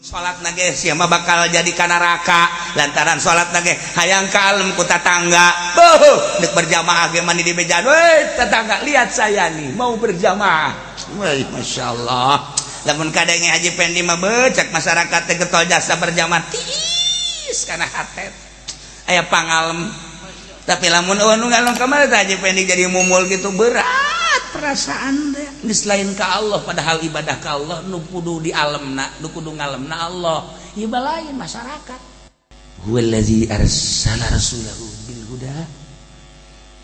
Salat nage siapa bakal jadi ka neraka lantaran salat nage hayang ka alem ku tetangga. Beuh, deuk berjamaah ge mani di bejaan. Weh, tetangga lihat saya nih mau berjamaah. Weh, masyaallah. Lamun kadenge Haji Pendi mah becek masyarakat teh getol jasa berjamaah tiis kana hatet. Aya pangalem. Tapi lamun eueuh nu ngalong kamari teh Haji Pendi jadi mumul gitu berat perasaan teh. Geus lain ka Allah padahal ibadah ka Allah nu kudu di alemna, nu kudu ngalemna Allah. Ieu lain masyarakat. Huwallazi arsala rasulahu bil huda.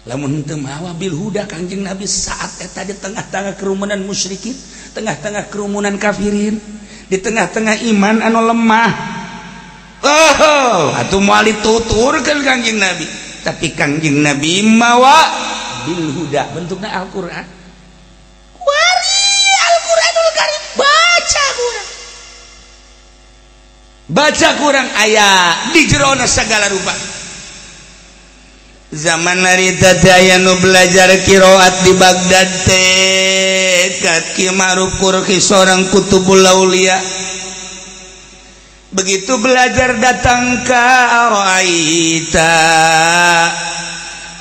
Lamun teu mawa bil huda Kangjeng Nabi saat eta di tengah-tengah kerumunan musyrikin, tengah-tengah kerumunan kafirin, di tengah-tengah iman anu lemah. Oh, atuh moal dituturkeun Kangjeng Nabi. Tapi Kangjeng Nabi mawa bil huda bentukna Al-Qur'an. Wari Al-Qur'anul Karim baca kurang. Baca kurang aya di jerona segala rupa. Zaman harita teh aya nu belajar qiraat di Baghdad teh ka Ki Ma'ruf Qurhi seorang kutubul aulia. Begitu belajar datang ka ara'aita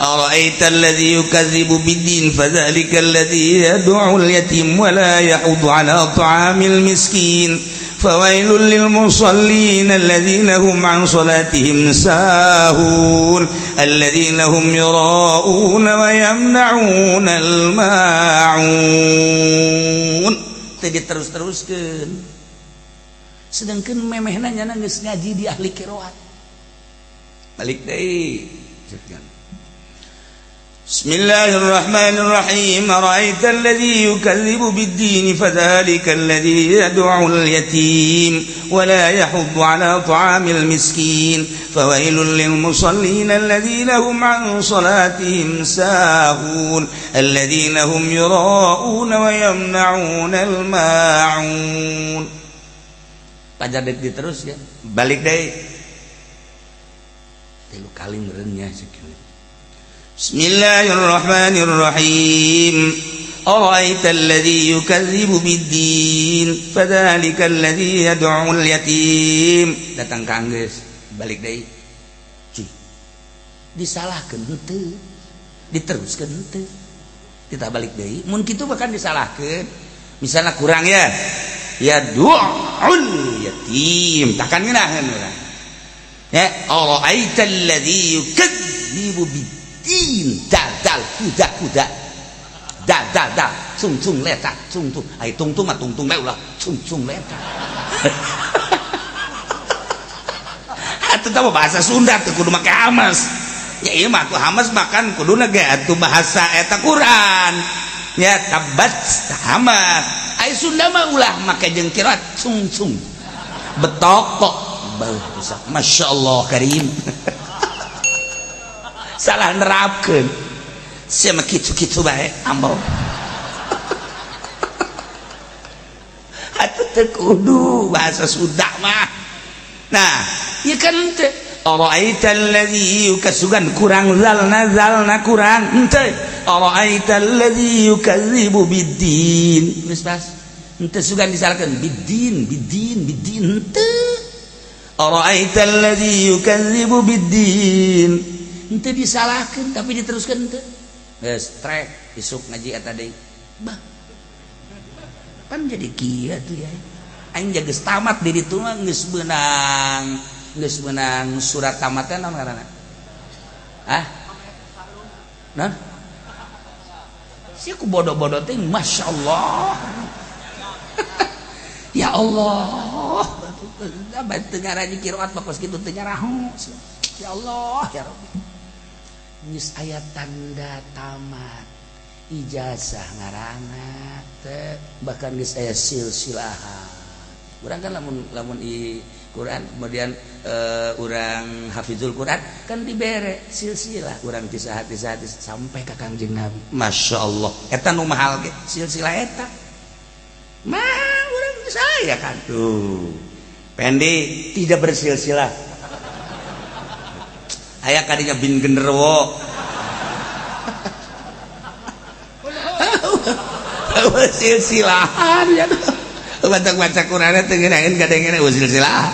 ara'aita alladhi yukadzibu bid-din fadzalika alladhi yad'u al-yatim wa la yahuddu 'ala ta'amil miskin fawailul lil musallin alladzina hum 'an salatihim sahun alladzina hum yura'una wa yamna'una al-ma'un. Teu diterus-teruskeun. Sedangkan memehna nyana geus ngaji di ahli qiraat. Balik deui. Bismillahirrahmanirrahim. Ara'aita alladhi yukadzibu bid-din fadzalika alladhi yad'u al-yatim wa la yahuddu 'ala ta'amil miskin fawailul lil musallin alladhina hum 'an salatihim sahun alladhina hum yura'una wa yamna'una al-ma'un. Pajar dek diterus ya. Balik deui. Tilu kali meureunnya sakieu. Bismillahirrahmanirrahim. Ara'aita alladhi yukadzibu bid-din fadzalika alladhi yad'u al-yatim. Datang ka anggeus, balik deui. Cih. Disalahkeun henteu. Diteruskeun henteu. Kita balik deui. Mun kitu bahkan disalahkeun. Misalnya kurang ya. Ya du'ul yatim. Takkan ngeunaheun urang. Ya, ara'aita alladhi yukadzibu bid-din dal dal kuda kuda dal dal dal cung cung letak cung cung ai tung tung mah tung tung bae ulah cung cung letak. Atuh tah bahasa Sunda teh kudu make hamas. Ya ieu mah atuh hamas makan kuduna ge atuh bahasa eta Quran. Ya tabat hamas. Ai Sunda mah ulah make jeung qiraat cung cung. Betok kok. Masyaallah karim. Salah nerapkeun. Sia mah kitu-kitu bae ambo. Atuh teu kudu bahasa Sunda mah. Nah, ieu kan teh ara'aita alladzi yukasugan kurang zalna zalna kurang henteu. Ara'aita alladzi yukadzibu bid-din. Geus pas. Henteu sugan disalahkeun bid-din bid-din bid-din henteu. Ara'aita alladzi yukadzibu bid-din. Henteu disalahkeun tapi diteruskeun henteu. Geus trek isuk ngaji eta deui. Bah. Pan jadi kieu atuh ya. Aing geus tamat di ditu mah geus meunang surat tamatna naon ngaranna? Hah? Nah? Sia ku bodoh-bodoh teh masyaallah. Ya Allah. Abah teu ngaraji qiraat mah kos kitu teu nyaraho. Ya Allah ya Rabbi. Geus aya tanda tamat ijazah ngaranna teh bahkan geus aya silsilahan. Urang kan lamun lamun i Quran kemudian urang hafizul Quran kan dibere silsilah urang ti saha ti saha sampai ka Kangjeng Nabi. Masyaallah eta nu mahal ge silsilah eta. Mah urang saya kan tuh. Pendi tidak bersilsilah. Aya kadinya bin genderuwo. Silsilahan ya baca baca Quran teh ngeunaheun kadengena silsilah.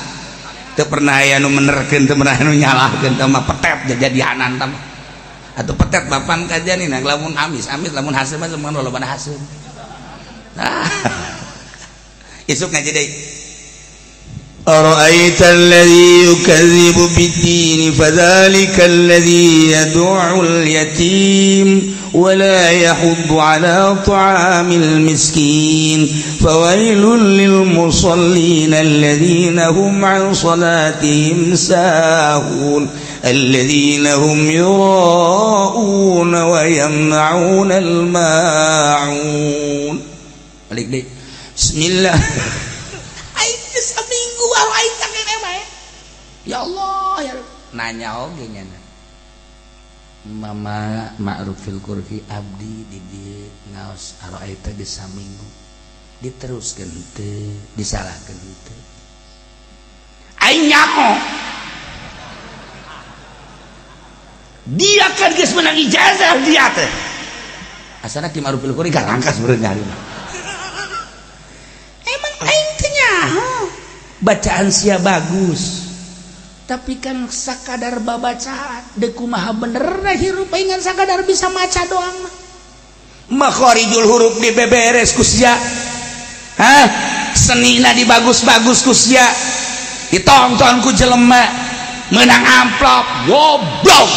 Teu pernah aya nu menerkeun, teu pernah anu nyalahkeun, teh mah petet jadianan tah mah. Atuh petet bapan kajanina lamun amis amis lamun haseum mah lamun loba haseum. Nah. Isuk ngaji deui. أرأيت الذي يكذب بالدين فذلك الذي يدع اليتيم ولا يحض على طعام المسكين فويل للمصلين الذين هم عن صلاتهم ساهون الذين هم يراءون ويمنعون الماعون. Balik deh. Bismillah. Seminggu araita kene bae. Ya Allah ya nanya oge nya. Mama Ma'rufil Qurhi abdi di dieu ngaos araita geus saminggu. Diteruskeun teu, disalahkeun teu. Aing nyaho. Dia kan geus menang ijazah dia teh. Asana Ki Ma'rufil Qurhi garangkas beureun nyari. Emang aing teh nyaho. Bacaan sia bagus tapi kan sakadar babacaan deuk kumaha benerna hirup aing ngan sakadar bisa maca doang mah. Makharijul huruf dibeberes ku sia. Hah? Senina dibagus-bagus ku sia. Ditonton ku jelema menang amplop goblok.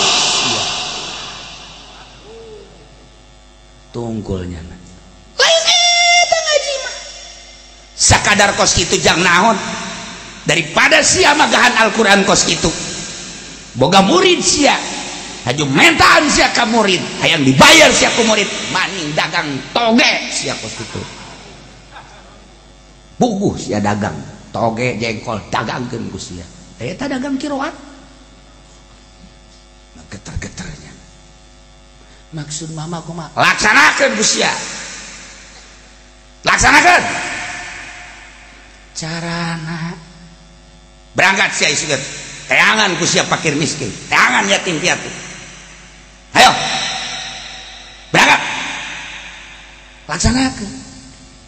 Tungkulnya lain eta ngaji mah. Sakadar kos kitu jang naon? Daripada sia magahan Al-Quran kos itu boga murid sia haju mentaan sia ka murid hayang dibayar sia ku murid maning dagang toge sia kos itu buguh sia dagang toge jengkol dagangkeun ku sia eta dagang kiroat geter-geternya maksud mama kumaha laksanakeun ku sia laksanakeun carana berangkat sia isukeun teangan ku sia fakir miskin teangan yatim piatu ayo berangkat laksanakeun.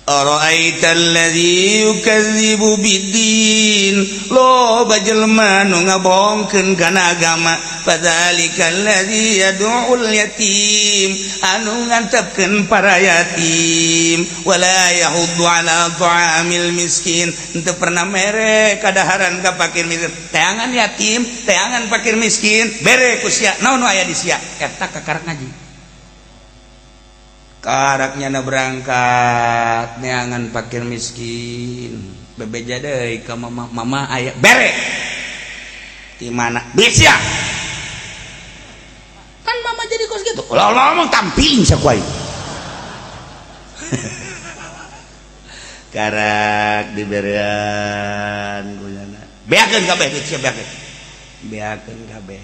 Ara'aita alladzi yukadzibu biddin loba jelema nu ngabohongkeun kana agama fadzalikal ladzi yad'ul yatim anu ngantepkeun para yatim wala yahuddu ala ta'amil miskin henteu pernah mere kadaharan ka fakir miskin teangan yatim teangan fakir miskin bere ku sia naon nu aya di sia eta kakarak ngaji karaknya na berangkat neangan fakir miskin bebeja deui ka mama mama aya bere di mana bisa kan mama jadi kos gitu ulah ngomong tampilin sakuai karak diberean kunyana beakeun kabeh sia beakeun beakeun kabeh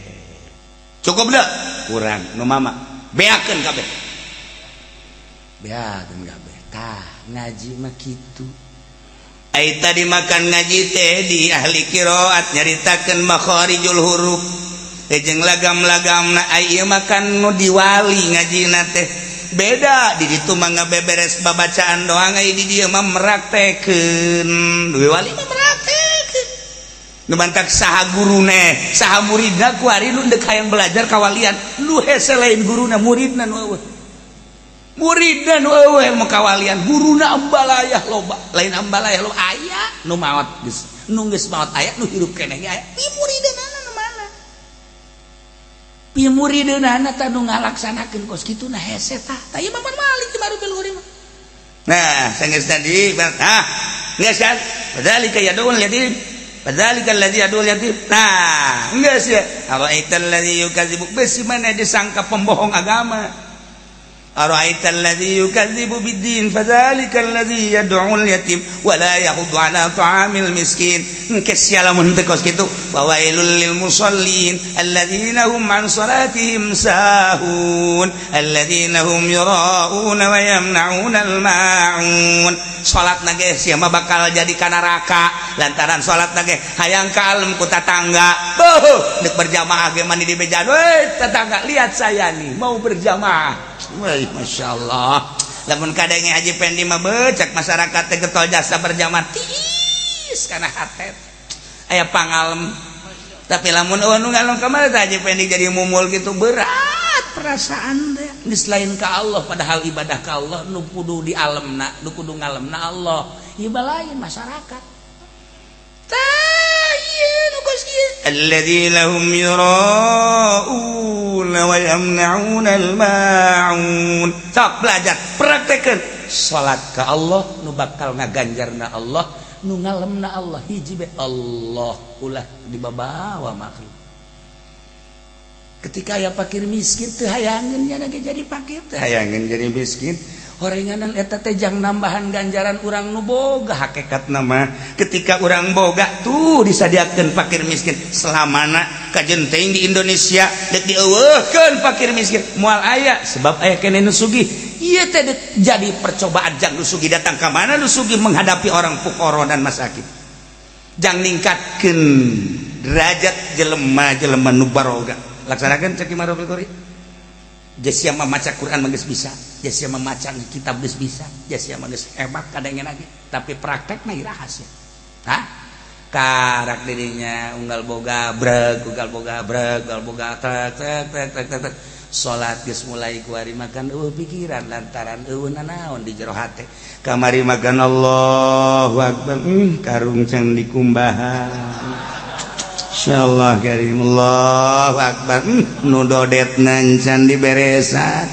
cukup deh kurang nu mama beakeun kabeh beakeun kabeh tah ngaji mah kitu. Ai tadi makan ngaji teh di ahli qiraat nyaritakeun makharijul huruf jeung lagam-lagamna ai ieu makan nu diwali ngajina teh beda di ditu mah ngabeberes babacaan doang ai di dieu mah meraktekeun duwe wali mah meraktekeun nu mantak saha gurune saha muridna kuari nu deuk hayang belajar kawalian nu hese lain guruna muridna nu eueuh muridna nu eueuh mau kawalian guruna ambalayah loba lain ambalayah loba aya nu maot geus nu geus maot aya nu hirup keneh ge aya pi murideunana nu mana pi murideunana tah nu ngalaksanakeun kos kitu na hese tah tah ieu mah malik di baru bil mah. Nah sanggeus tadi ah geus kan fadzalika yadul yatim fadzalika alladzi yadul yatim nah geus ya ara'aital ladzi yukadzibu besi mana disangka pembohong agama. Ara'aita alladzi yukadzibu biddin fadzalika alladzi yad'ul yatim wa la yahuddu ala ta'amil miskin. Engke sia lamun teu kos kitu fawailul lil musallin alladzina hum an salatihim sahun alladzina hum yura'una wa yamna'una al ma'un. Salatna ge sia mah bakal jadi ka neraka lantaran salatna ge hayang ka alem ku tatangga. Beuh deuk berjamaah ge mani dibejaan we tetangga lihat saya nih mau berjamaah. Wah, Masya Allah Lamun kadenge Haji Pendi mah becek masyarakat teh getol jasa berjamaah tiis kana hate. Aya pangalem. Tapi lamun eueuh nu ngalem ka mana teh Haji Pendi jadi mumul gitu berat perasaan teh. Geus lain ka Allah padahal ibadah ka Allah nu kudu dialemna, nu kudu ngalemna Allah. Ieu lain masyarakat. Alladzina hum yura'una wa yamna'una al-ma'un. Sok belajar, praktekeun salat ka Allah nu bakal ngaganjarna Allah, nu ngalemna Allah hiji be Allah ulah dibabawa makhluk. Ketika aya fakir miskin teu hayangeun nya ge jadi fakir, teu hayangeun jadi miskin. Horenganan eta teh jang nambahan ganjaran urang nu boga hakikatna mah ketika urang boga tuh disadiakeun fakir miskin selamana kajen teuing di Indonesia deuk dieuweuhkeun fakir miskin moal aya sebab aya keneh nu sugih ieu teh jadi percobaan jang nu sugih datang ka mana nu sugih menghadapi orang fuqara dan masakin jang ningkatkeun derajat jelema-jelema nu baroga laksanakeun cek Imam Qori. Jasia memaca Quran mah geus bisa, jasia memaca kitab geus bisa, jasia mah geus hebat kadangnya lagi, tapi praktekna rahasia. Hah? Karak dirinya unggal boga breg, unggal boga breg, unggal boga trek trek trek trek trek. Salat geus mulai kuari makan eueuh pikiran lantaran eueuh nanaon di jero hate. Kamari makan Allahu akbar, karung can dikumbahan. Insyaallah karim Allahu akbar nu dodetna can diberesan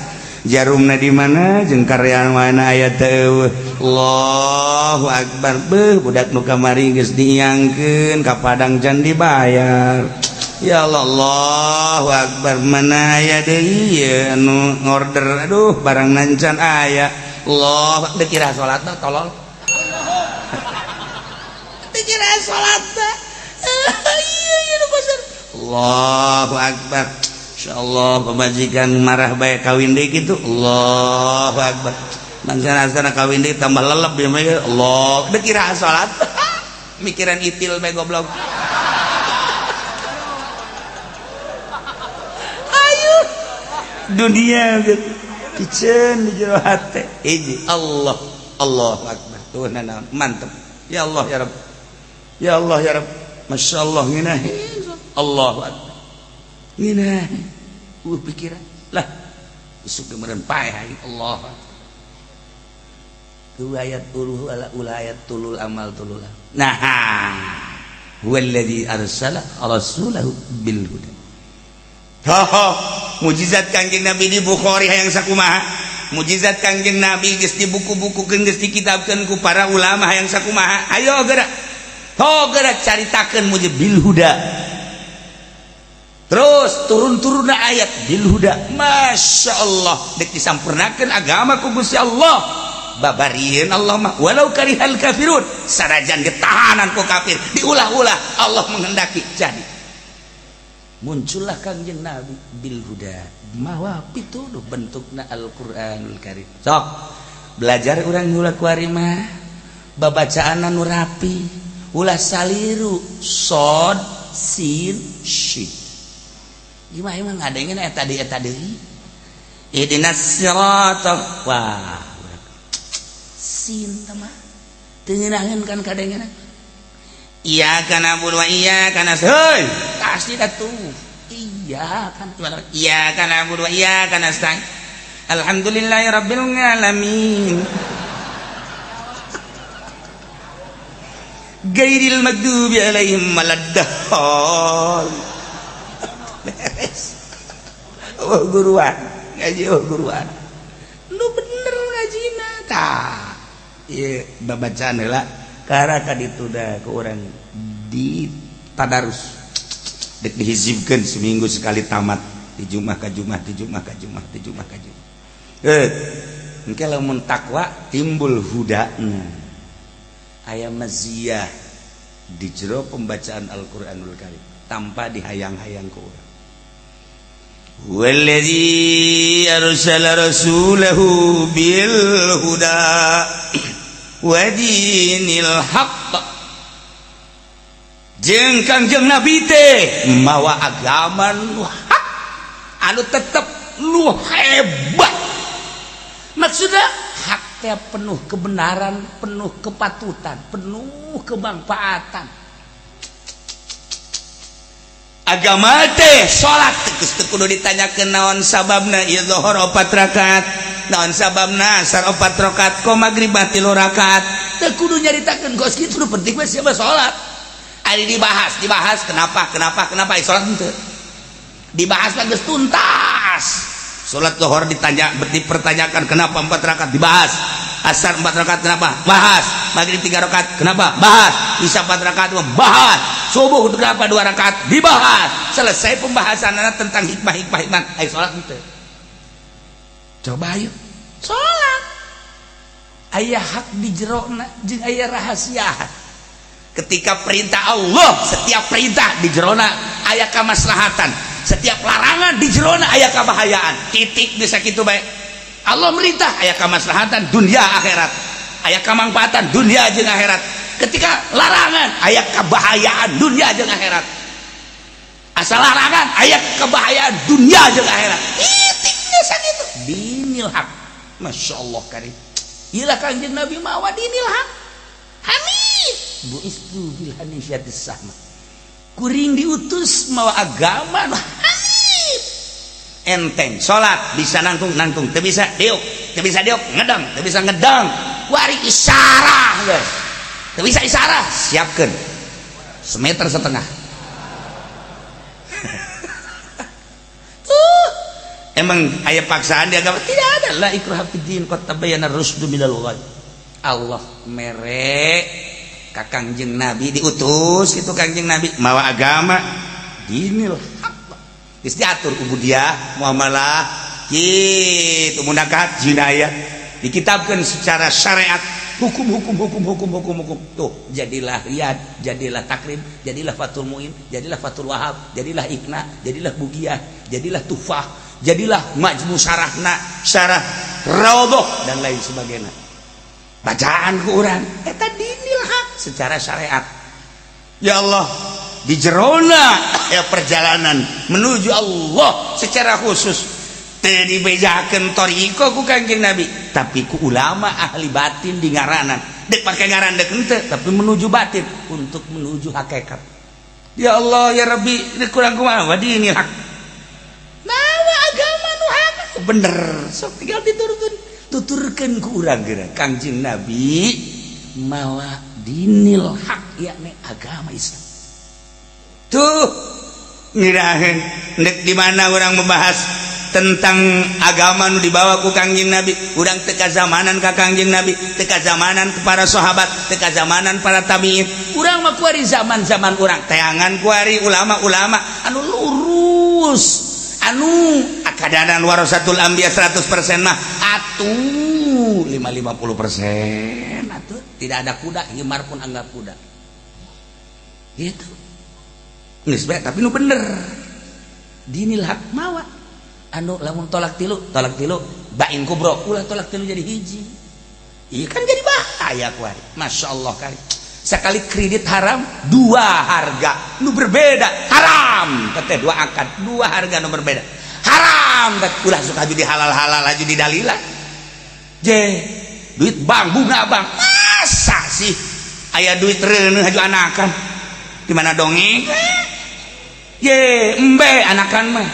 jarumna di mana jeung karyan mana aya teu Allahu akbar beuh budak nu kamari geus diiangkeun ka Padang can dibayar ya Allah Allahu akbar mana aya deui ieu anu ngorder aduh barang can aya Allah dikira salatna tolol dikira salatna Allahu akbar insyaallah pemajikan marah bae kawin deui kitu Allahu akbar mangsana kawin deui tambah lelep ya mah Allah deuk kira salat mikiran itil bae goblok ayo dunia piceun di jero hate hiji Allah Allahu akbar tuh nanaon mantep ya Allah ya Rabb ya Allah ya Rabb masyaallah ngeunah Allahu akbar ngeunah pikiran lah isuk meureun paeh Allah tu ayat uluh ala ulayat tulul amal tulul nah huwallazi arsala rasulahu bil huda ho mujizat Kangjeng Nabi di Bukhari hayang sakumaha mujizat Kangjeng Nabi geus dibuku-bukukeun geus dikitabkeun ku para ulama hayang sakumaha ayo gerak ho gerak caritakeun mujizat bil huda terus turun-turunna ayat bil huda Masya Allah dek disampurnakeun agama ku Gusti Allah babarieun Allah mah walau karihal kafirun sanajan ditahanan ku kafir diulah-ulah Allah menghendaki jadi muncullah Kangjeng Nabi bil huda mawa pituduh bentukna Al-Qur'anul Karim sok belajar urang ulah kuari mah babacaanna nu rapi ulah saliru sod sin shin gimana emang ngadengin eta deui ihdinas siratal wah sin teh mah teu ngeunaheun kan kadengeuna iyyaka na'budu wa iyyaka nasta'in pasti atuh iyyaka iyyaka na'budu wa iyyaka nasta'in alhamdulillahirabbil alamin gairil maghdubi alaihim waladdallin beres oh guruan ngaji oh guruan nu bener ngajina tah ieu babacaan heula karaka dituda ku urang di tadarus dek dihizibkeun seminggu sekali tamat di Jumat ka Jumat di Jumat ka Jumat di Jumat ka Jumat engke lamun takwa timbul hudana aya maziyah di jero pembacaan Al-Qur'anul Karim tanpa dihayang-hayang ku urang. Wallazi arsala rasulahu bil huda wa dinil haqq jeung Kangjeng Nabi teh mawa agama nu hak anu tetep nu hebat. Maksudna teh penuh kebenaran, penuh kepatutan, penuh kemanfaatan. Agama teh salat geus teu kudu ditanyakeun naon sababna ieu zuhur 4 rakaat, naon sababna asar 4 rakaat, ko magrib 3 rakaat. Teu kudu nyaritakeun kos kitu, nu penting mah siapa salat. Ari dibahas, dibahas kenapa, kenapa, kenapa salat henteu. Dibahas mah geus tuntas. Salat zuhur ditanya, dipertanyakan kenapa 4 rakaat, dibahas. Asar 4 rakaat kenapa? Bahas. Maghrib 3 rakaat kenapa? Bahas. Isya 4 rakaat bahas. Subuh kenapa 2 rakaat? Dibahas. Selesai pembahasan tentang hikmah-hikmah hikmah. Ayo salat henteu. Coba ayo salat. Aya hak di jerona jeung aya rahasia. Ketika perintah Allah, setiap perintah di jerona aya kamaslahatan, setiap larangan di jerona aya kabahayaan. Titik bisa kitu bae. Allah merintah aya kamaslahatan dunia akhirat, aya kamangfaatan dunia jeung akhirat. Ketika larangan aya kabahayaan dunia jeung akhirat. Asal larangan aya kebahayaan dunia jeung akhirat. Titiknya sakitu. Dinil haq. Masya Allah karim. Ilah Kangjeng Nabi mawa dinil haq. Hanif buistu bil hanifiyatis sama. Kuring diutus mawa agama hanif. Enteng salat bisa nangtung nangtung, teu bisa diuk, teu bisa diuk ngedang, teu bisa ngedang, wari isyarah geus. Teu bisa isyarah, siapkeun 1,5 meter. Emang aya paksaan di agama? Tidak ada. La ikraha fid din qad tabayyana rusdu minal ghayy. Allah mere ka Kangjeng Nabi diutus itu Kangjeng Nabi mawa agama dinil haq. Geus diatur ubudiyah, muamalah, kitu munakahat, jinayah dikitabkeun secara syariat, hukum hukum hukum hukum hukum hukum. Tuh, jadilah riyad, jadilah takrib, jadilah Fathul Muin, jadilah Fathul Wahab, jadilah Iqna, jadilah Bugiyah, jadilah Tufah, jadilah majmu syarahna, syarah raudhah dan lain sebagainya. Bacaan ku urang eta dinil hak secara syariat. Ya Allah, di jerona ya perjalanan menuju Allah secara khusus teu dibejakeun thariqah ku Kangjeng Nabi, tapi ku ulama ahli batin di ngaranan. Dek pake ngaran dek henteu, tapi menuju batin untuk menuju hakikat. Ya Allah ya Rabbi, kurang kumaha wa dinil hak. Nawa agama nu hak bener, sok tinggal diturutun. Tuturkeun ku urang geura Kangjeng Nabi mawa dinil hak yakni agama Islam. Tuh ngiraheun ndek di mana urang membahas tentang agama nu dibawa ku Kangjeng Nabi, urang teu kazamanan ka Kangjeng Nabi, teu kazamanan ke para sahabat, teu kazamanan para tabiin. Urang mah kuari zaman-zaman urang teangan kuari ulama-ulama anu lurus, anu akadanan warasatul anbiya 100% mah atuh 50% atuh tidak ada kuda, himar pun anggap kuda. Gitu. Geus bae tapi nu bener. Dinil hak mawa anu lamun tolak tilu bain kubro ulah tolak tilu jadi hiji. Iya kan jadi bahaya kuari. Masya Allah kali. Sekali kredit haram dua harga nu berbeda haram teteh dua akad dua harga nu berbeda haram ulah suka jadi halal-halal aja di dalilan je duit bank bunga bank masa sih aya duit reuneuh haju anakan di mana dongeng je embe anakan mah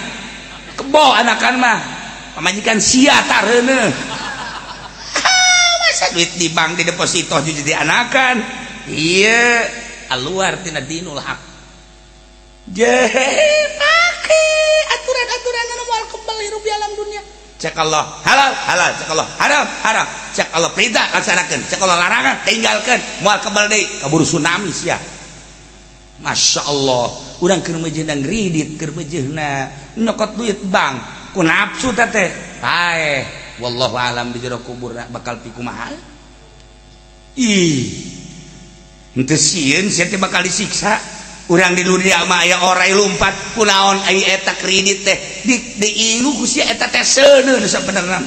kebo anakan mah pamajikan sia tareuneuh masa duit di bank di deposito jadi anakan. Iya, keluar tina dinul hak. Je pake aturan-aturan anu moal kebal hirup di alam dunia. Cek Allah halal halal, cek Allah haram haram, cek Allah perintah laksanakeun, cek Allah larangan tinggalkeun, moal kebal deui kaburu tsunami sia. Masya Allah, urang keur meujeuhna ngridit, keur meujeuhna nyokot duit bank, ku nafsu teh. Paeh, wallahu alam di jero kuburna bakal pikumaha. Ih. Henteu sieun sia teh bakal disiksa. Urang di dunia mah aya orai lumpat kunaon ai eta kredit teh diingu ku sia eta teh seuneun sabenerna.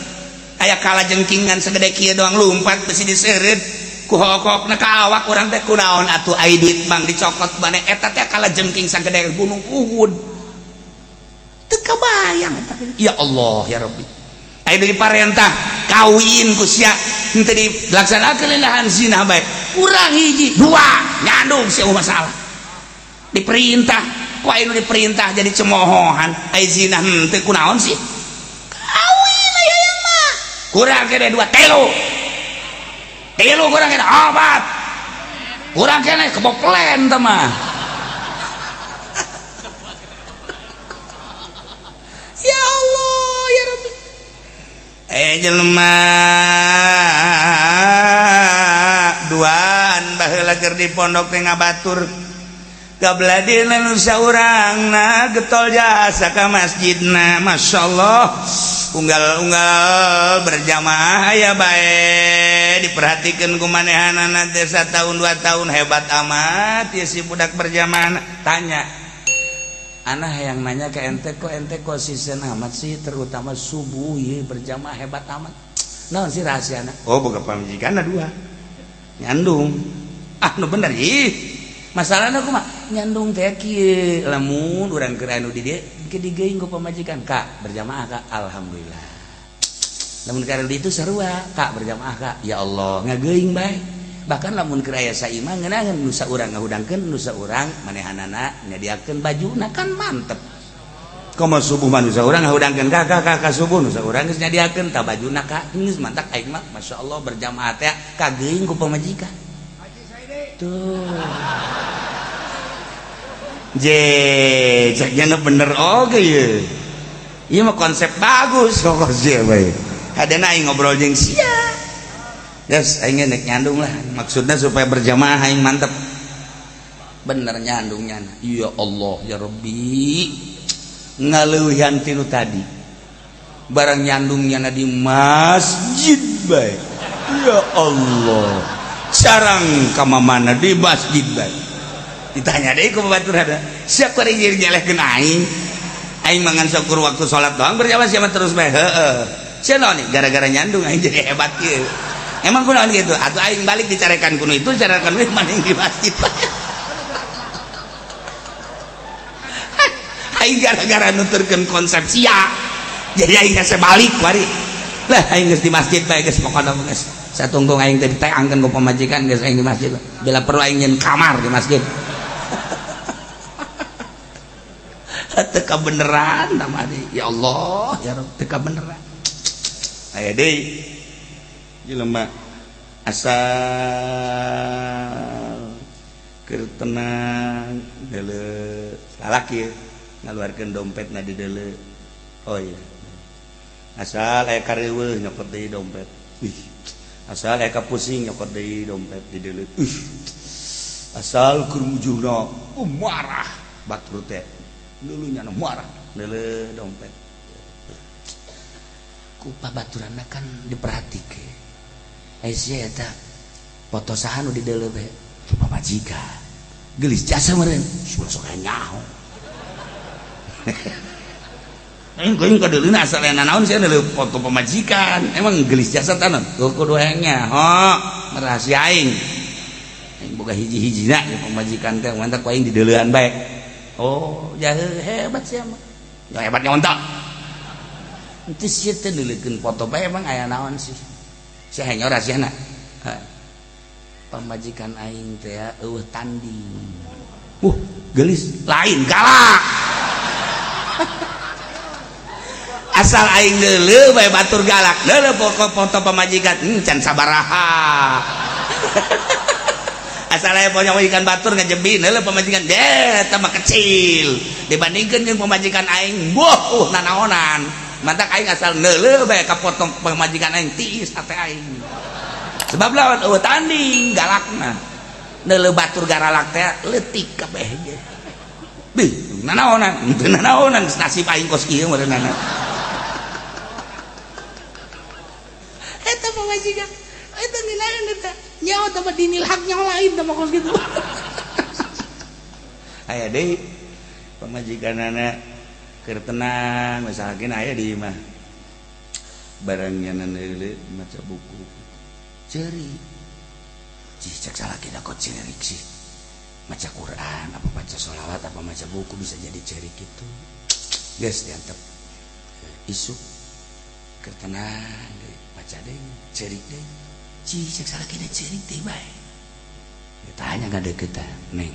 Aya kalajengkingan segede kieu doang lumpat besi diseureud ku hokokna ka awak urang teh kunaon atuh ai duit bank dicokot maneh eta teh kalajengking sagede gunung Uhud. Teu kabayang eta. Ya Allah ya Rabbi. Ai dari parentah Kawin ku sia henteu dilaksanakeun lillahan zina bae. Kurang hiji, dua, nyandung sia masalah. Diperintah, ku aya nu diperintah jadi cemohohan. Ai zina henteu kunaon sih? Kawin aya mah. Kurang kene dua, telu. Telu kurang kene opat. Kurang kene keboplen teh mah. Ya Allah, ya Rabbi. Jelema duaan baheula keur di pondok teh ngabatur. Gabladina nu saurangna getol jasa ka masjidna, masyaallah. Unggal-unggal berjamaah aya bae diperhatikeun ku manehanana teh satahun 2 tahun hebat amat ya si budak berjamaah. Tanya anak yang nanya ke ente kok ente konsisten amat sih terutama subuh ya berjamaah hebat amat. Naon sih rahasiana? Oh boga pamajikanna dua. Nyandung. Ah nu bener ih. Masalahna kumaha? Nyandung teh kieu lamun urang keur anu di dieu ke digeuing ku pamajikan, Kak, berjamaah Kak. Alhamdulillah. Lamun keur anu di itu sarua, Kak, berjamaah Kak. Ya Allah, ngageuing bae. Bahkan lamun keur aya saimah ngeunaheun nu saurang ngahudangkeun nu saurang manehanana nyadiakeun bajuna kan mantep. Komo subuh mah nu saurang ngahudangkeun Kak, Kak, Kak subuh nu saurang geus nyadiakeun tah bajuna Kak. Geus mantak aing mah masyaallah berjamaah teh kageuing ku pamajikan. Tuh. Je, ceknya bener oge ye. Ieu mah konsep bagus kok sia bae. Hadena aing ngobrol jeung sia. Yes, aing nek nyandung lah. Maksudnya supaya berjamaah aing mantep. Bener nyandungnya. Ya Allah, ya Rabbi. Ngaleuwihan tinu tadi. Barang nyandungnya di masjid bae. Ya Allah. Sarang ka mamana di masjid bae. Ditanya deui ku batur ada. Siapa yang nyelehkeun aing? Aing mangan syukur waktu salat doang berjamaah siapa terus bae. Heeh. Sia naon nih gara-gara nyandung aing jadi hebat kieu. Emang kunaon gitu? Atuh aing balik dicarekan kuno itu, carekan we maning di masjid. Aing gara-gara nuturkeun konsep sia. Jadi aing hese balik wari. Lah aing geus di masjid bae geus pokona geus. Satungtung aing teh diteangkeun ku pamajikan geus aing di masjid. Bila perlu aing nyeun kamar di masjid. Teka beneran nama deui. Ya Allah, ya Rabb, teka beneran. Aya deui. Jelema asal keur tenang deuleu salaki ngaluarkeun dompetna di deuleu. Oh iya. Asal aya kareuweuh nyokot deui dompet. Wih. Asal aya kapusing nyokot deui dompet di deuleu. Ih. Asal keur mujurna marah batur teh. Lulunya marah deuleu dompet. Ku pabaturanna kan diperhatikeun. Ai sia eta foto saha nu di deuleu bae? Pamajikan. Geulis jasa meureun. Sok nyaho. Aing geuing ka deuleuna asal aya nanaon sia deuleu foto pamajikan. Emang geulis jasa tanon? Kudu hayang nyaho, rahasia aing. Aing boga hiji-hijina pamajikan teh mantap ku aing di deuleuan bae. Oh, jahe hebat sia mah. Ya hebat nyontok. Henteu sia teh neuleukeun foto bae emang aya naon sih. Sia hayang rahasiana. Pamajikan aing teh eueuh tanding. Geulis lain galak. Asal aing deuleu bae batur galak. Deuleu foto pamajikan can sabaraha. Asal aya pamajikan batur ngajebin deuleu pamajikan deh tambah kecil dibandingkeun jeung pamajikan aing boh nanaonan. Mantak aing asal deuleu bae ka foto pamajikan aing tiis hate aing. Sebab lawan eueuh tanding galakna. Deuleu batur garalak teh leutik kabeh ge. Bih, nanaonan, teu nanaonan nasib aing kos kieu meureunana. Eta pamajikan eta ngeunaheun eta nyawa teh mah dinil hak nyawa lain teh mah kos kitu. Aya deui pamajikanana keur tenang misalkan aya di imah. Barang nyanan deuleu maca buku. Ceurik. Cih cek salaki da kok ceurik sih. Maca Quran apa baca sholawat apa maca buku bisa jadi cerik itu. Geus diantep. Isuk keur tenang deui Maca deui, ceurik deui. Cih, cek salakina ceurik deui bae. Tanya ngadeukeutan, "Neng,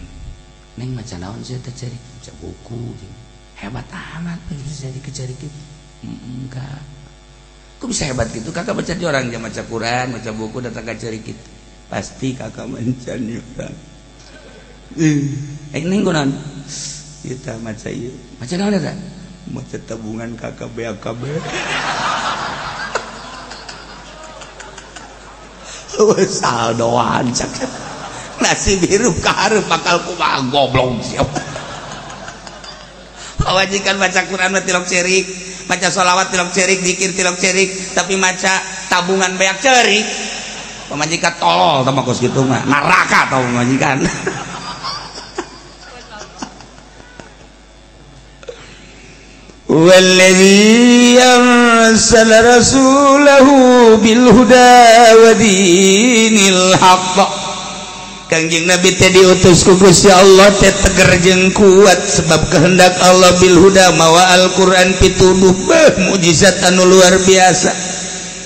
Neng maca naon sih teh ceurik?" Maca buku. Hebat amat bisa jadi kecerik gitu. Enggak. Kok bisa hebat gitu? Kakak baca di orang dia maca Quran, maca buku datang ke ceurik gitu. Pasti kakak mencari orang. Neng kunaon? Kita maca ieu. Maca naon eta? Maca tabungan kakak BAKB. Saldoan cak. Nasi biru ka hareup bakal kumaha goblok siap. Wajikan baca Quran mah tilok cerik, maca sholawat tilok cerik, zikir tilok cerik, tapi maca tabungan beak cerik. Pamajikan tolol tah kos kitu mah, neraka tau pamajikan. Wallazi arsala rasulahu bil huda wa dinil haqq. Kangjeng Nabi teh diutus ku Gusti Allah teh teger jeung kuat sebab kehendak Allah bil huda mawa Al-Qur'an pituduh beuh mukjizat anu luar biasa.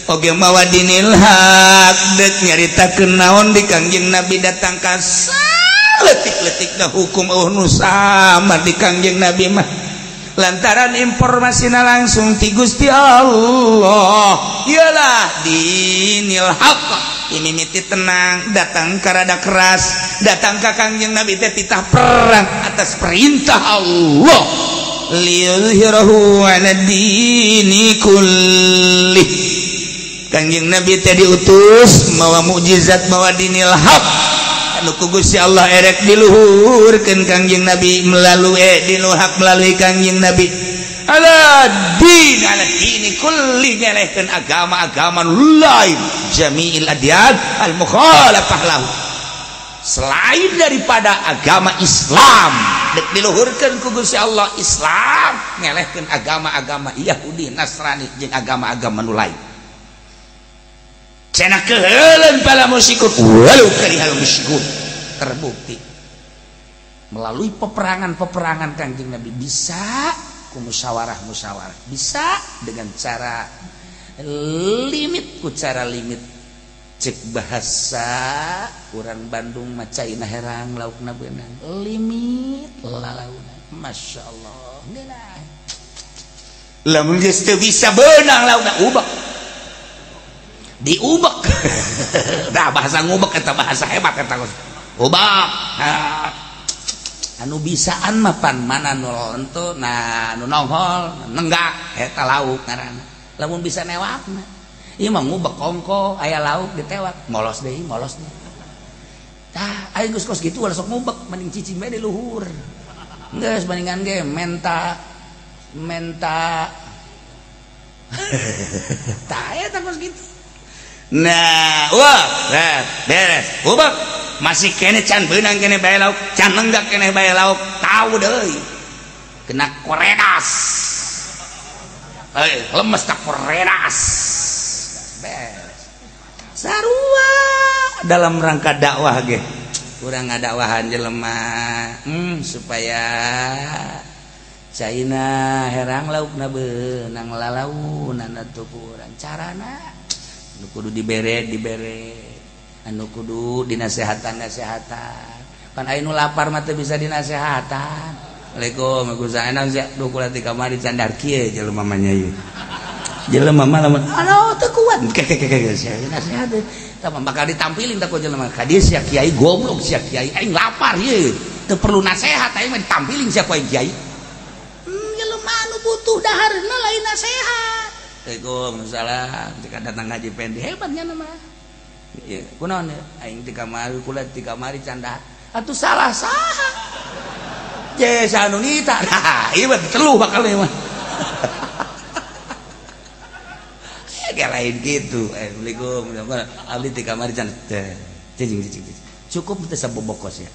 Oge mawa dinil haq deuk nyaritakeun naon di Kangjeng Nabi datang ka saletik-letikna hukum eueuh nu sama di Kangjeng Nabi mah. Lantaran informasina langsung ti Gusti Allah. Iyalah dinil haq. Ini miti tenang datang karada keras datang ka Kangjeng Nabi teh titah perang atas perintah Allah liyuzhirahu 'ala dini kulli. Kangjeng Nabi teh diutus mawa mukjizat mawa dinil haq anu ku Gusti Allah erek diluhurkeun Kangjeng Nabi melalui dinil haq melalui Kangjeng Nabi ala din ala dini kulli nyelehkeun agama-agama lain jami'il adyan al mukhalafah lahu selain daripada agama Islam dek diluhurkeun ku Gusti Allah Islam nyelehkeun agama-agama Yahudi Nasrani jeung agama-agama nu lain cenah keuheuleun pala musyrikun walau karihal musyrikun. Terbukti melalui peperangan-peperangan Kangjeng Nabi bisa ku musyawarah-musyawarah bisa dengan cara limit ku cara limit cek bahasa urang Bandung macaina herang laukna beunang limit lalauna Masya Allah ngeunah lamun geus teu bisa beunang laukna ubek diubek. Dah bahasa ngubek eta bahasa hebat eta ubek. Anu bisaan mah pan mana nu lentu nah nu nongol nenggak eta lauk ngaranna lamun bisa newakna ieu mah ngubek kongko aya lauk ditewak molos deui molos deui tah aing geus kos kitu ulah sok ngubek mending cicing bae di luhur geus bandingan ge menta menta tah eta kos kitu. Nah wah beres ubek masih kene can beunang kene bae lauk can nenggak kene bae lauk tahu deui kena koredas lemes tak koredas beres sarua dalam rangka dakwah ge urang ngadakwahan jelema supaya caina herang laukna beunang lalaunan atuh ku urang carana anu kudu dibere dibere anu kudu dinasehatan nasehatan pan aya nu lapar mah teu bisa dinasehatan. Assalamualaikum waalaikumsalam sia duh kula ti kamari candar kieu jelema mah nya ieu jelema mah lamun anu teu kuat kekekeke sia nasehat tah bakal ditampilin tah ku jelema ka dieu sia kiai goblok sia kiai aing lapar ieu teu perlu nasehat aing mah ditampilin sia ku aing kiai jelema anu butuh daharna lain nasehat. Waalaikumsalam jika datang ngaji pendi hebatnya nama ieu kunaon aing ti kamari kula ti kamari canda atuh salah saha jesa anu nita nah ieu mah teluh bakal ieu mah kayak lain gitu. Assalamualaikum abdi ti kamari canda cicing cicing cukup teh saboboko sia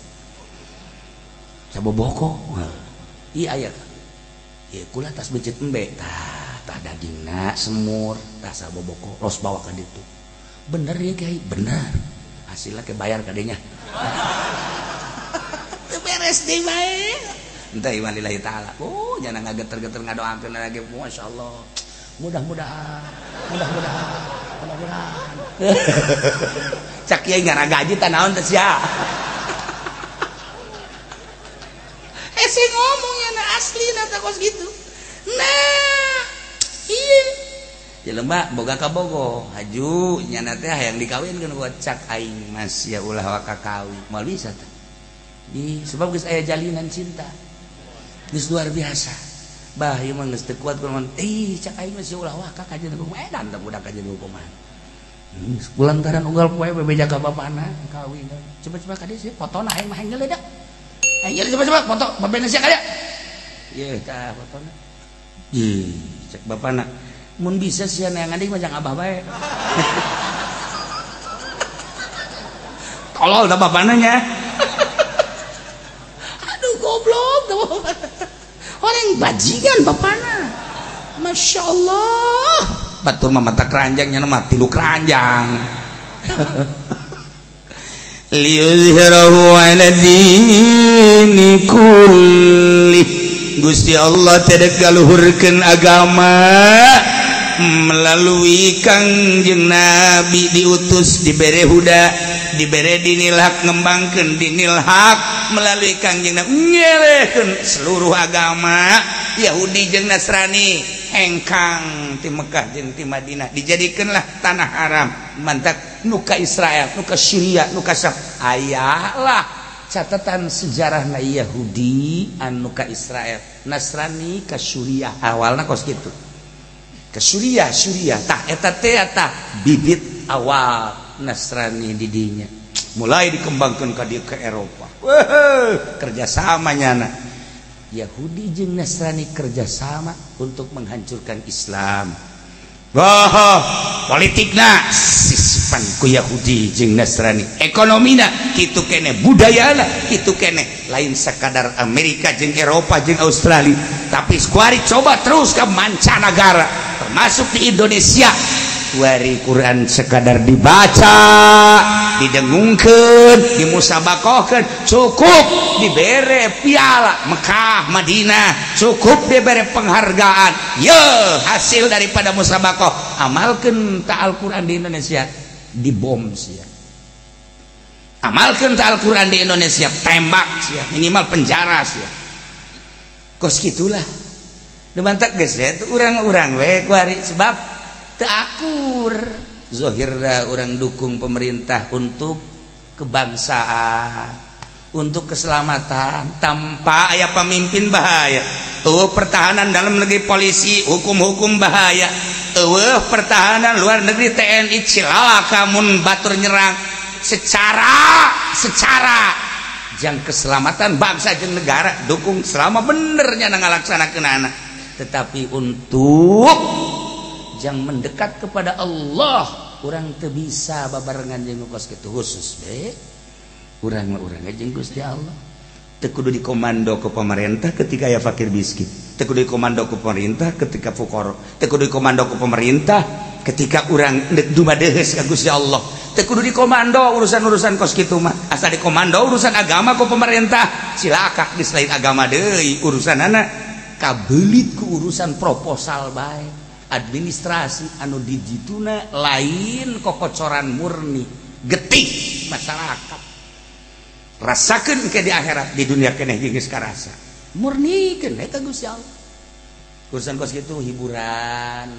saboboko ieu aya ieu kula tas becet embe tah tah dagingna semur tah saboboko los bawa ka ditu. Bener ya kiai bener hasilnya ke bayar kadenya teu beres deui bae entah iman lillahi taala. Oh jangan ngageter-geter ngadoakeun lagi masyaallah mudah-mudahan mudah-mudahan Mudah-mudahan. Cak kiai ngaragaji tah naon teh sia. Hese ngomong nya na aslina teh kos kitu. Nah, ieu jelema boga kabogoh, haju nyana teh hayang dikawinkeun ku cak aing mas ya ulah waka kawin. Moal bisa teh. Di sebab geus aya jalinan cinta. Geus luar biasa. Bah ieu mah geus teu kuat kunaon. Ih cak aing mah ulah waka ka jeung edan teh budak ka jeung kumaha. Lantaran unggal poe bebeja ka bapana kawin. Coba-coba ka dieu sih fotona aing mah hayang nyeleuh. Aing nyeleuh coba-coba foto babena sia ka dieu. Ieu tah fotona. Ih cek bapana mun bisa sia neangan deui mah jang abah bae. Tolol tah bapana nya. Aduh goblok tah bapana. Orang bajingan bapana. Masya Allah. Batur mah mata keranjang nya mah tilu keranjang. Liyuzhirahu ala dini kulli. Gusti Allah teh galuhurkeun agama melalui Kangjeng Nabi diutus dibere huda dibere dinil hak ngembangkeun dinil hak melalui Kangjeng Nabi ngelehkeun seluruh agama Yahudi jeung Nasrani hengkang ti Mekah jeung ti Madinah dijadikeunlah tanah haram mantak nu ka Israel nu ka Syria nu ka Syam aya lah catatan sejarahna Yahudi anu ka Israel Nasrani ka Suriah awalna kos kitu ke Suriah Suriah tah eta teh tah bibit awal Nasrani di dinya mulai dikembangkan ka dieu ke Eropa. Kerjasama nyana Yahudi jeung Nasrani kerjasama untuk menghancurkan Islam. Wah, politikna sisipan ku Yahudi jeung Nasrani, ekonomina kitu kene, budayana kitu kene, lain sekadar Amerika jeung Eropa jeung Australia, tapi kuari coba terus ke mancanagara termasuk di Indonesia. Kuari Quran sekadar dibaca, didengungkeun, dimusabakohkeun, cukup dibere piala Mekah, Madinah, cukup dibere penghargaan. Ye, hasil daripada musabakoh, amalkeun ta Al-Quran di Indonesia dibom sia. Amalkeun ta Al-Quran di Indonesia tembak sia, minimal penjara sia. Kos kitulah. Demantak geus ya, urang-urang we kuari sebab teu akur. Zohirna orang dukung pemerintah untuk kebangsaan, untuk keselamatan, tanpa aya pemimpin bahaya. Eueuh pertahanan dalam negeri polisi, hukum-hukum bahaya. Eueuh pertahanan luar negeri TNI cilaka mun batur nyerang secara jang keselamatan bangsa jeung negara dukung selama benernya ngalaksanakeun. Tetapi untuk jang mendekat kepada Allah urang teu bisa babarengan jeung kos kitu khusus be urang mah urang jeung Gusti Allah. Teu kudu dikomando ke pemerintah ketika aya fakir miskin, teu kudu dikomando ke pemerintah ketika fuqara, teu kudu dikomando ke pemerintah ketika urang deuk dumadeheus ka Gusti Allah, teu kudu dikomando urusan-urusan kos kitu mah. Asa dikomando urusan agama ku pemerintah cilaka geus lain agama deui urusanana kabelit ku urusan proposal bae administrasi anu dijituna lain kokocoran murni getih masyarakat rasakeun ke di akhirat di dunia keneh geus karasa murnikeun eta Gusti Allah. Urusan kos kitu hiburan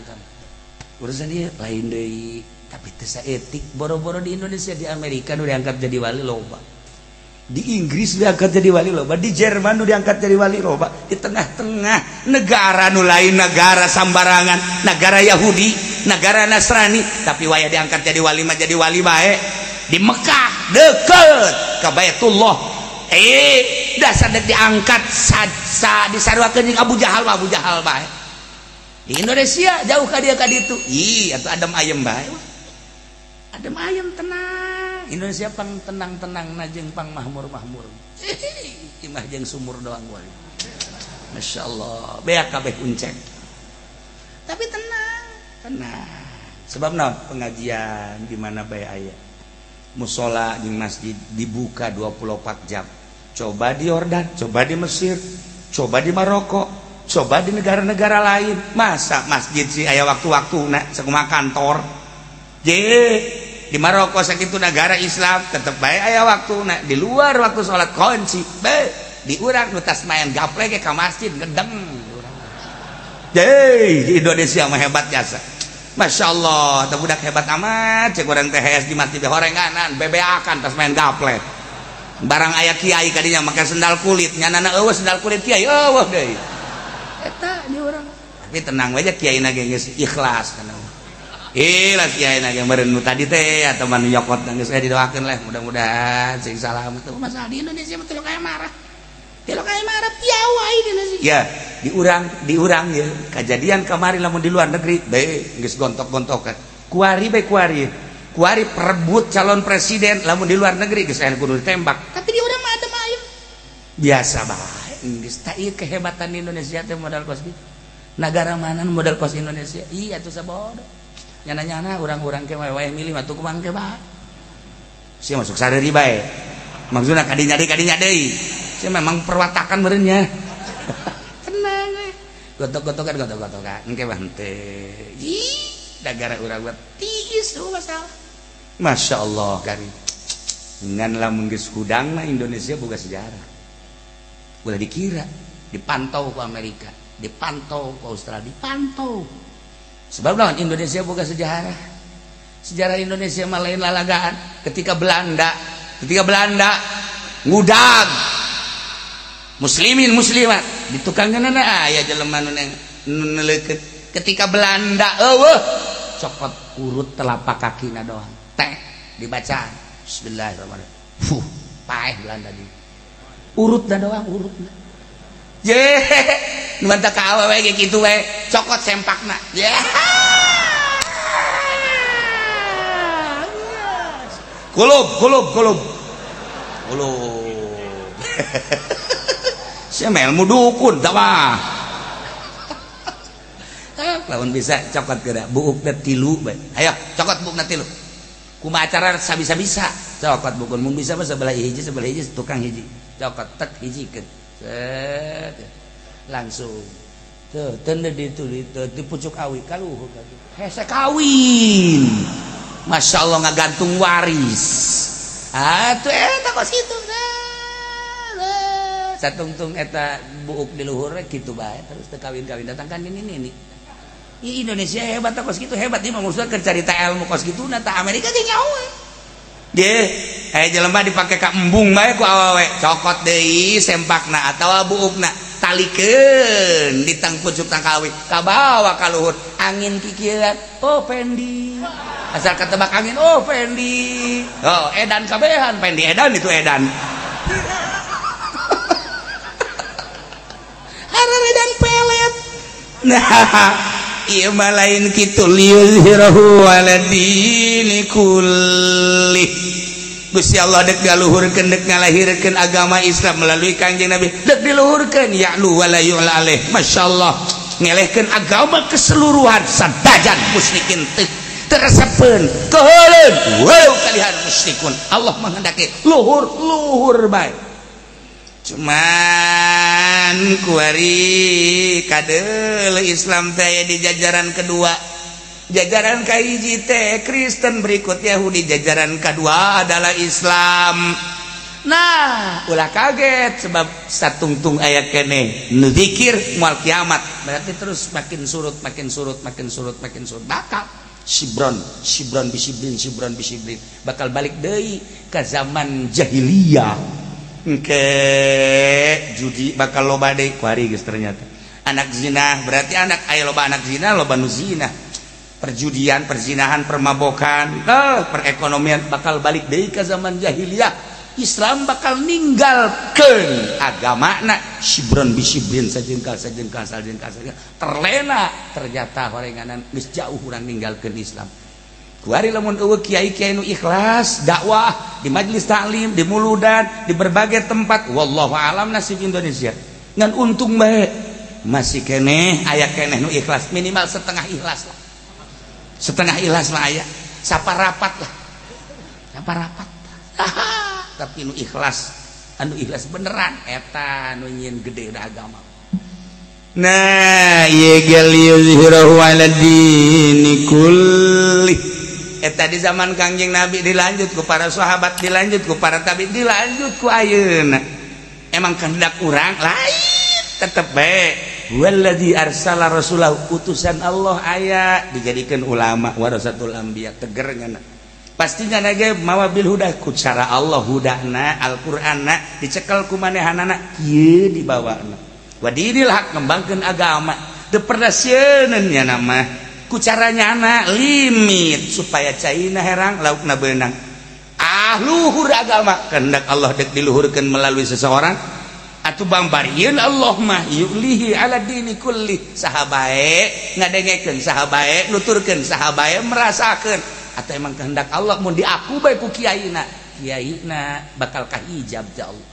urusan ieu lain deui tapi teu saetik boro-boro di Indonesia di Amerika nu diangkat jadi wali loba, di Inggris diangkat jadi wali loba, di Jerman nu diangkat jadi wali loba, di tengah-tengah negara nu lain negara sambarangan, negara Yahudi, negara Nasrani, tapi waya diangkat jadi wali mah jadi wali bae. Di Mekah deket ke Baitullah, dasar dek diangkat sa disaruakeun jeung Abu Jahal mah Abu Jahal bae. Di Indonesia jauh ka dieu ka ditu, ih atuh adem ayem bae. Adem ayem tenang. Indonesia pang tenang-tenang na jeung pang mahmur-mahmur. Imah jeung sumur doang wae. Masya Allah, beak kabeh uncek. Tapi tenang, tenang. Sebab naon? Pengajian di mana bae aya. Musola di masjid dibuka 24 jam. Coba di Yordan, coba di Mesir, coba di Maroko, coba di negara-negara lain. Masa masjid sih aya waktu-waktu na sakumaha kantor. Je di Maroko sakitu negara Islam tetep bae aya waktuna di luar waktu salat kunci bae di urang nu tas main gaple ge ka masjid gedeng. Di Indonesia mah hebat jasa. Masya Allah, teh budak hebat amat cek urang teh di masjid horenganan bebeakan tas main gaple. Barang aya kiai kadinya make sendal kulit, nyanana eueuh sendal kulit kiai eueuh deui. Eta di urang. Tapi tenang aja kiai na ge geus ikhlas kana. Ikhlas kiai na ge meureun nu tadi teh atau manu nyokot geus didoakeun lah mudah-mudahan sing salamet. Masalah di Indonesia mah teu kaya marah. Teu kaya marah piawai di Indonesia. Ya, diurang ya. Kejadian kemarin lamun di luar negeri bae geus gontok-gontokan. Kuari bae kuari. Kuari perebut calon presiden lamun di luar negeri geus aya kudu ditembak. Tapi di urang mah adem ayem. Biasa bae geus tah ieu kehebatan Indonesia teh modal kos kitu. Nagara mana modal kos Indonesia? Iya atuh sabodo. Nyana-nyana urang-urang ke wae milih mah tuh kumang ke bae. Sia masuk sareuri bae. Maksudna kadinya deui. Sia memang perwatakan meureun nya. Tenang we. Gotok-gotokan engke mah henteu. Ih, nagara urang mah tiis tuh masalah. Masya Allah kari. Ngan lamun geus hudang mah Indonesia boga sejarah. Ulah dikira dipantau ku Amerika, dipantau ku Australia, dipantau. Sebab lawan Indonesia boga sejarah. Sejarah Indonesia mah lain lalagaan. Ketika Belanda ngudag muslimin muslimat di tukangeunana aya jelema nu neleukeut. Ketika Belanda eueuh cokot urut telapak kakina doang. Teh dibaca bismillahirrahmanirrahim. Fuh, paeh Belanda di. Urutna doang urutna. Je, nu mantap ka awewe ge kitu we, cokot sempakna. Ye. Kulub. Sia mah ilmu dukun tah mah. Lamun bisa cokot geura buukna tilu bae. Ayo cokot buukna tilu. Kumaha acara sabisa-bisa cokot bukun mun bisa mah sebelah hiji tukang hiji. Cokot tek hijikeun. Set. Langsung. Tuh teu ditu di pucuk awi kaluhur hese kawin. Masya Allah ngagantung waris. Atuh eta kos kitu. Satungtung eta buuk di luhur kitu bae terus teu kawin-kawin datang kan ini. Ih Indonesia hebat kos kitu hebat ieu mah maksudna keur carita ilmu kos kitu na ta Amerika ge nyaho. Ge, aya jelema dipake ka embung bae ku awewe, cokot deui sempakna atawa buukna, talikeun di tang pucuk tangkawi, kabawa ka luhur, angin kikieuan, oh Pendi. Asal ketebak angin, oh Pendi. Oh, edan kabehan, Pendi edan itu edan. Edan pelet. Nah, ieu mah lain kitu liyuzhirahu ala dini kulli. Gusti Allah dek ngaluhurkeun dek ngalahirkeun agama Islam melalui Kangjeng Nabi. Dek diluhurkeun ya'lu wala yu'la alaih. Masyaallah, ngelehkeun agama keseluruhan sadajan musyrikin teu teresepeun keuheuleun walau kalihan musyrikun. Allah menghendaki luhur-luhur bae. Cuman kuari kadeul Islam teh di jajaran kedua. Jajaran kahiji teh Kristen, berikut Yahudi, jajaran kedua adalah Islam. Nah, ulah kaget sebab satungtung aya keneh nu zikir moal kiamat. Berarti terus makin surut, makin surut, makin surut, makin surut. Bakal sibron, sibron bisibrin, sibron bisibrin. Bakal balik deui ka zaman jahiliyah. Engke judi bakal loba deui kuari geus ternyata. Anak zina berarti anak aya loba anak zina, loba nu zina. Perjudian, perzinahan, permabokan, perekonomian bakal balik deui ka zaman jahiliyah. Islam bakal ninggalkeun agamana sibron bisibrin sajengkal sajengkal sajengkal sajengkal. Terlena ternyata horenganan geus jauh urang ninggalkeun Islam. Kuari lamun eueuh kiai-kiai nu ikhlas dakwah di majelis taklim, di muludan, di berbagai tempat, wallahu alam nasib Indonesia. Ngan untung bae masih keneh aya keneh nu ikhlas, minimal setengah ikhlas lah. Setengah ikhlas mah aya, saparapat lah. Saparapat. Tapi nu ikhlas, anu ikhlas beneran eta nu nyieun gede da agama. Nah, ieu ge liyuzhirahu ala dini kulli. Eta di zaman Kangjeng Nabi dilanjut ku para sahabat, dilanjut ku para tabi, dilanjut ku ayeuna. Emang kehendak urang lain tetep bae. Walladzi arsala rasulahu, utusan Allah aya dijadikan ulama warasatul anbiya teger nyana. Pastinya nage mawa bil huda ku cara Allah hudana Al-Qur'anna dicekel ku manehanana kieu dibawana. Wa dinil haq ngembangkeun agama teu pernah sieun nya nama ku caranya anak limit supaya caina herang laukna beunang. Ah luhur agama kehendak Allah dek diluhurkeun melalui seseorang atuh bangbarieun Allah mah yulihi ala dini kulli saha bae ngadengekeun saha bae nuturkeun saha bae merasakeun atau emang kehendak Allah mun diaku bae ku kiaina kiaina bakal kahijab ja Allah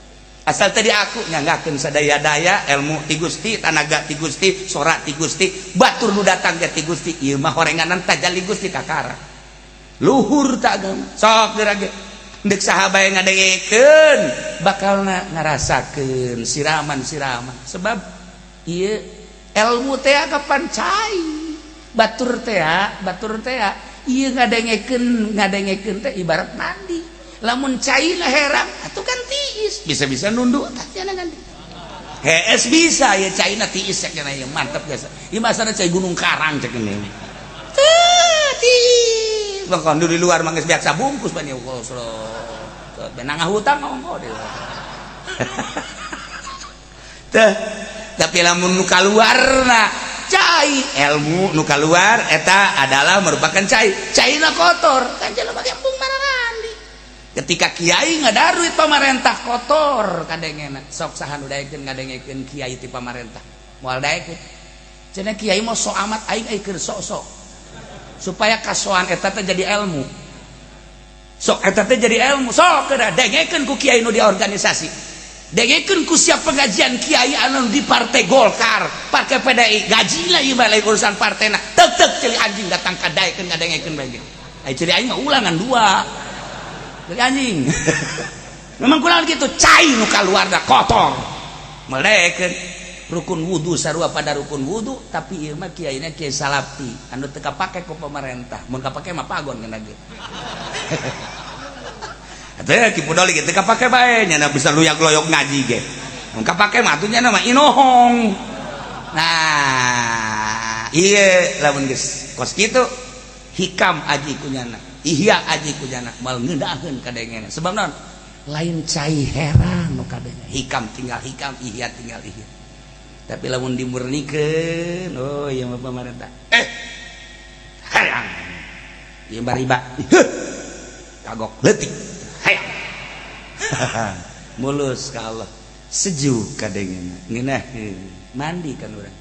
asal tadi aku nyanggakeun sadaya-daya ilmu ti Gusti tanaga ti Gusti sora ti Gusti batur nu datang ge ti Gusti ieu mah horenganan tajalli Gusti kakara luhur ta agama sok geura ge deuk saha bae ngadengekeun bakalna ngarasakeun siraman-siraman sebab ieu ilmu teh kapan cai batur teh ieu ngadengekeun ngadengekeun teh ibarat mandi lamun caina herang atuh kan tiis bisa-bisa nunduk tah cenah kan hees bisa ya caina tiis cenah ieu mantep biasa ieu masana cai Gunung Karang cek ini teh tiis bangkon di luar mah geus biasa bungkus ban ieu benang hutang ongko di luar teh tapi lamun nu kaluarna cai ilmu nu kaluar eta adalah merupakan cai caina kotor kan jelema ge embung mararandi ketika kiai ngadaruit pamarentah kotor kadengena sok saha nu daekeun ngadengekeun kiai ti pamarentah moal daekeun cenah kiai mah sok amat aing ai keur sok-sok supaya kasoan eta teh jadi ilmu sok eta teh jadi ilmu sok kedah dengekeun ku kiai nu di organisasi dengekeun ku siap pengajian kiai anu di partai Golkar partai PDI gajina ieu mah lain urusan partena tek-tek ceuli anjing datang ka daekeun ngadengekeun bae ge ai ceuli aing mah ulangan dua ceuli anjing memang kurang gitu cai nu kaluarna kotor melekeun rukun wudu sarua pada rukun wudu tapi ieu mah kiaina kiai salafi anu teu kapake ku pemerintah mun kapake mah pagon kana ge atuh ki pudoli ge teu kapake bae nya bisa luyak-loyok ngaji ge mun kapake mah atuh nya mah inohong. Nah ieu lamun geus kos kitu hikam aji kunyana ihya aji kunyana moal ngeunaheun kadengena sebab naon lain cai herang nu kadenge hikam tinggal hikam ihya tinggal ihya tapi lamun dimurnikeun oh ieu mah pamarentah hayang ieu bariba kagok leutik hayang mulus ka Allah sejuk kadengena ngeunaheun mandi kan urang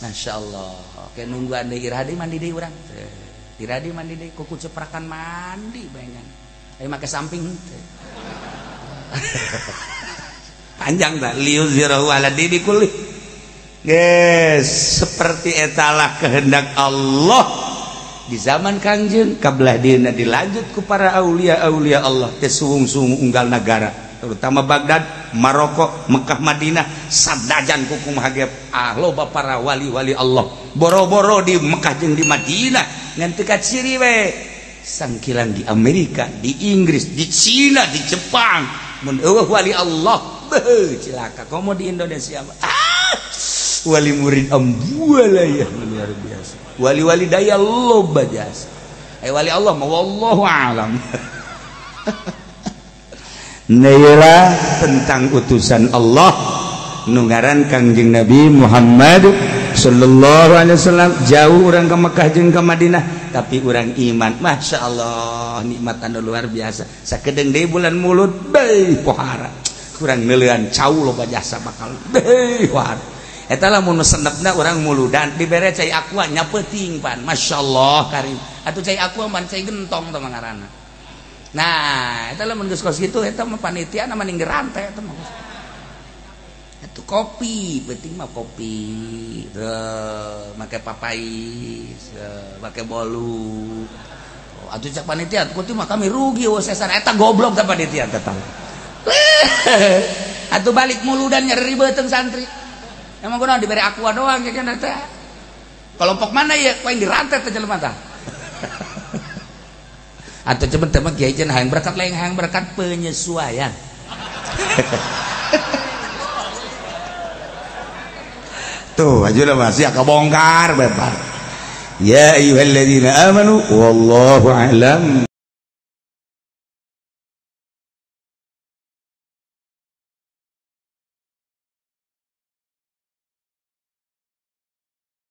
masyaallah kayak nungguan deui iradi mandi deui urang iradi mandi deui kuku ceprakan mandi bayangan ayo make samping henteu panjang tak liyuzhirahu ala dini kulli guys seperti etalah kehendak Allah di zaman Kangjeng kabelah dieuna dilanjut ku para aulia-aulia Allah teh suung-suung unggal nagara terutama Baghdad, Maroko, Mekah, Madinah sadajan kukumaha ge ah loba para wali-wali Allah boro-boro di Mekah jeung di Madinah ngan teu kaciri we sangkilan di Amerika, di Inggris, di Cina, di Jepang mun eueuh wali Allah beuh cilaka komo di Indonesia ah wali murid ambuala ya luar biasa wali-wali daya loba jasa ai wali Allah mah wallahu alam. Nailah tentang utusan Allah nu ngaran Kangjeng Nabi Muhammad sallallahu alaihi wasallam jauh urang ke Mekah jeung ke Madinah tapi urang iman masya Allah nikmat anu luar biasa sakedeung deui bulan Mulud beuh pohara kurang neuleuan cau loba jasa bakal beuh pohara eta lamun senepna urang muludan dibere cai aqua nya peuting pan masyaallah karim atuh cai aqua man cai gentong teh ngaranna. Nah eta lamun geus kos kitu eta mah panitia na mending dirantai eta mah atuh kopi penting mah kopi make papais make bolu atuh cak panitia kutu mah kami rugi sesan eta goblok teh panitia teh atuh balik muludan nyeri beuteung santri emang kunaon dibere aqua doang kayak teh kelompok mana ya ku aing dirantai teh jelema tah. Atau cuman teman kiai cenah hayang berkat lain hayang berkat penyesuaian. Tuh aja udah masih kebongkar bebas. Ya ayyuhalladzina amanu wallahu a'lam.